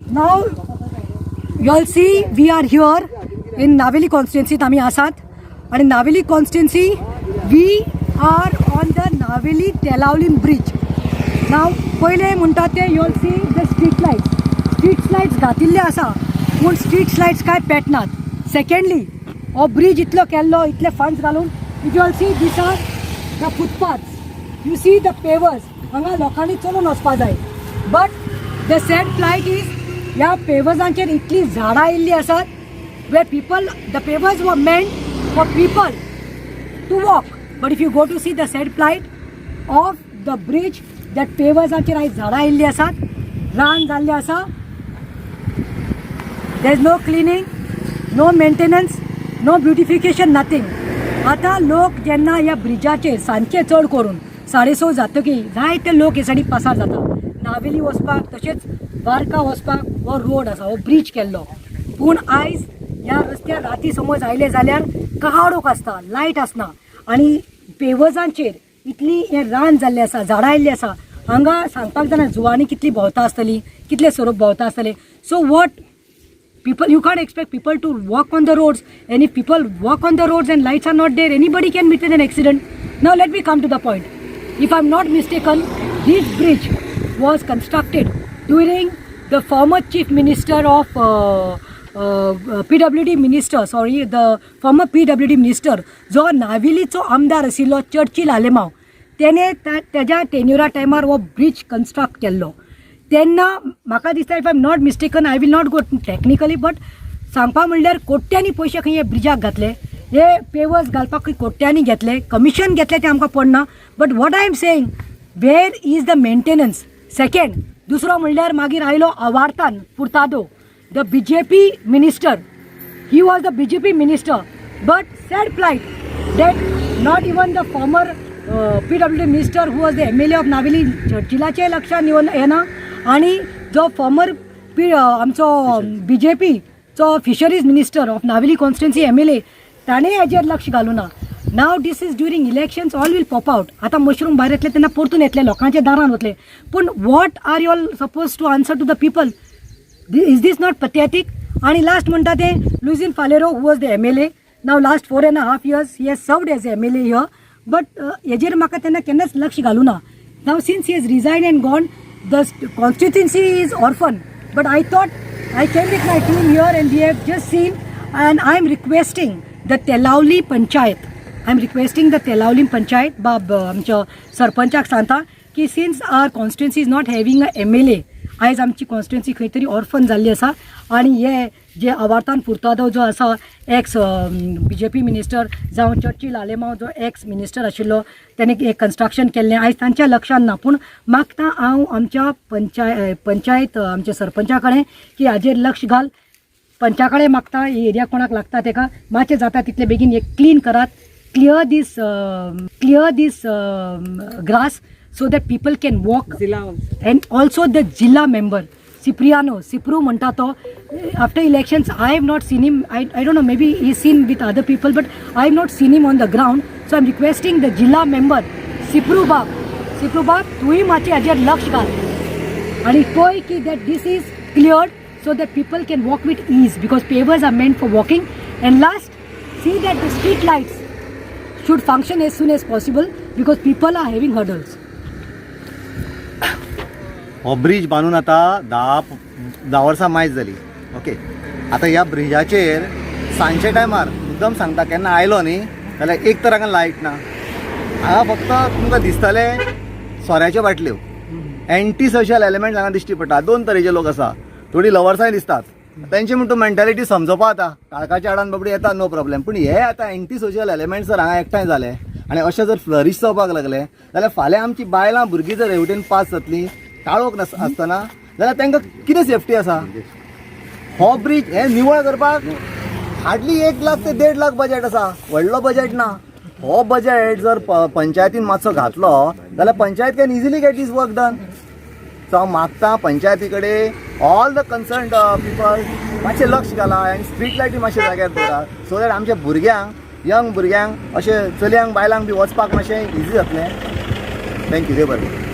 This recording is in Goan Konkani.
Now you all see, we are here in Navelim कॉन्स्टिट्युन्सीत आमी आसात आणि Navelim constituency, we are on the Navelim Telaulim bridge. Now पयलें म्हणटा ते, you all see the street lights. Street lights घातिल्ले आसा, पूण स्ट्रीट लायट्स कांय पेटनात. सेकंडली, हो ब्रीज इतलो केल्लो, इतले फंड्स घालून, you all see, these are the footpaths. You see the pavers. हांगा लोकांनी चलून वचपा जाय, but the sad plight is ह्या पेवर्सांचेर इतली झाडां आयिल्लीं आसात, where people, the pavers were meant for people to walk. But if you go to see the sad plight of the bridge, that पेवर्सांचेर आयज झाडां आयिल्लीं आसात, रान जाल्लें आसा. There is no cleaning, no maintenance, no beautification, nothing. आतां लोक जेन्ना ह्या ब्रिजाचेर सांजचे, चड करून 6:30 जातकीर, जायते लोक हे सायडीन पासार जाता नावेली वचपाक, तशेंच वार्का वचपाक. हो रोड आसा, हो ब्रीज केल्लो, पूण आयज ह्या रस्त्यार राती समज आयले जाल्यार काळोख आसता, लायट आसना आनी पेवर्सांचेर इतली हें रान जाल्लें आसा, झाडां आयिल्लीं आसा. हांगा सांगपाक जायना जुवानी कितली भोंवता आसतली, कितले सोरोप भोंवता आसतले. So what people, you can't expect people to walk on the roads, and if people walk on the roads and lights are not there, anybody can meet with an accident. Now let me come to the point. If I'm not mistaken, this bridge was constructed during the former chief minister of PWD minister, sorry, the former PWD minister, जो नावेलीचो आमदार आशिल्लो चर्चिल आलेमाव, तेणे तेज्या टेन्युरा टायमार हो ब्रिज कन्स्ट्रक्ट केल्लो. तेन्ना म्हाका दिसता, if I am not mistaken, I will not go technically, but सांगपा म्हणल्यार कोट्यांनी पयशे खंय हे ब्रिजाक घातले, हे पेवर्स घालपाक खंय कोट्यांनी घेतले, कमिशन घेतले, तें आमकां पडना. But what I am saying, where is the maintenance? Second, दुसरो म्हणल्यार मागीर आयलो आवार्तान Furtado, the BJP minister. He was the BJP minister, but sad plight that not even the former PWD minister who was the MLA of Navelim, चर्चिलाचे लक्षात येवन येना आणि जो फॉर्मर पी आमचो बीजेपीचो fisheries minister of Navelim constituency, MLA, ताणें हेजेर लक्ष घालूना. Now this is during elections, all will pop out. आतां मशरूम भायर येतले तेन्ना परतून येतले, लोकांच्या दारान वतले, पूण what are you all suppose to answer to the people? Is this not pathetic? आणि लास्ट म्हणटा ते Luzhin Faleiro, who was the MLA. Now last 4.5 years he has served as MLA here, but हेजेर म्हाका तेन्ना केन्नाच लक्ष घालूं ना. Now since he has resign and gone, the constituency is orphan. But I thought, I came with my team here and we have just seen, and I am requesting the Telaulim panchayat, I am requesting the Telaulim panchayat, बाब आमच्या सरपंचाक सांगता की since our constituency is not having a MLA, आयज आमची कॉन्स्टिट्युन्सी खंय तरी ऑर्फन जाल्ली आसा आनी हे जे आवार्तान फुर्तादो जो आसा, एक्स बीजेपी मिनिस्टर, जावं चर्चिल आलेमाव जो एक्स मिनिस्टर आशिल्लो, तेणे एक कन्स्ट्रक्शन केल्लें, आयज तांच्या लक्षान ना. पूण मागता हांव आमच्या पंचायत, आमच्या सरपंचा कडेन की हाजेर लक्ष घाल. पंचा कडेन मागता, ही एरिया कोणाक लागता तेका मातशें जाता तितले बेगीन एक क्लीन करात. Clear this grass so that people can walk. And also the जिल्हा मेंबर सिप्रियानो, सिप्रू म्हणटा तो, after elections I have not seen him. I don't know, maybe he seen with other people, but I have not seen him on the ground. So I am requesting the जिल्हा मेंबर सिप्रू बाब. सिप्रू बाब, तुंय मातशें हाजेर लक्ष घाल आणि पळय की that this is cleared so that people can walk with ease, because pavers are meant for walking. And last, see that the street lights should function as soon as possible, because people are having hurdles. हो ब्रीज बांदून आतां 10 10 वर्सां मायज जाली. ओके, आतां ह्या ब्रिजाचेर सांजच्या टायमार, मुद्दम सांगता, केन्ना आयलो न्ही जाल्यार एक तर हांगा लायट ना. हांगा फक्त तुमकां दिसतले सोऱ्याच्यो बाटल्यो. एंटी सोशल एलिमेंट हांगा दिश्टी पडटा. दोन तरेचे लोक आसा. थोडी लवर्सांय दिसतात. तेंची म्हण तूं मेंटेलिटी समजोपा आतां काळखाच्या आडान बाबडी येता, नो प्रॉब्लेम. पूण हे आतां एंटी सोशल एलिमेंट्स जर हांगा एकठांय जाले आनी अशें जर फ्लरीश जावपाक लागले जाल्यार फाल्यां आमची बायलां भुरगीं जर हेवटेन पास जातलीं काळोख आसतना जाल्यार तांकां कितें सेफ्टी आसा? हो ब्रीज हे निवळ करपाक हार्डली 1 लाख ते 1.5 लाख बजेट आसा, व्हडलो बजेट ना. हो बजेट जर पंचायतीन मातसो घातलो जाल्यार panchayat can easily get this work done. So हांव मागता पंचायती कडेन, ऑल the concern people, मातशें लक्ष घाला आनी स्ट्रीट लायटी मातशें जाग्यार दवरा, सो that आमच्या भुरग्यांक, यंग भुरग्यांक, अशें चलयांक बायलांक बी वचपाक मातशें इजी जातलें. Thank you. देव बरें.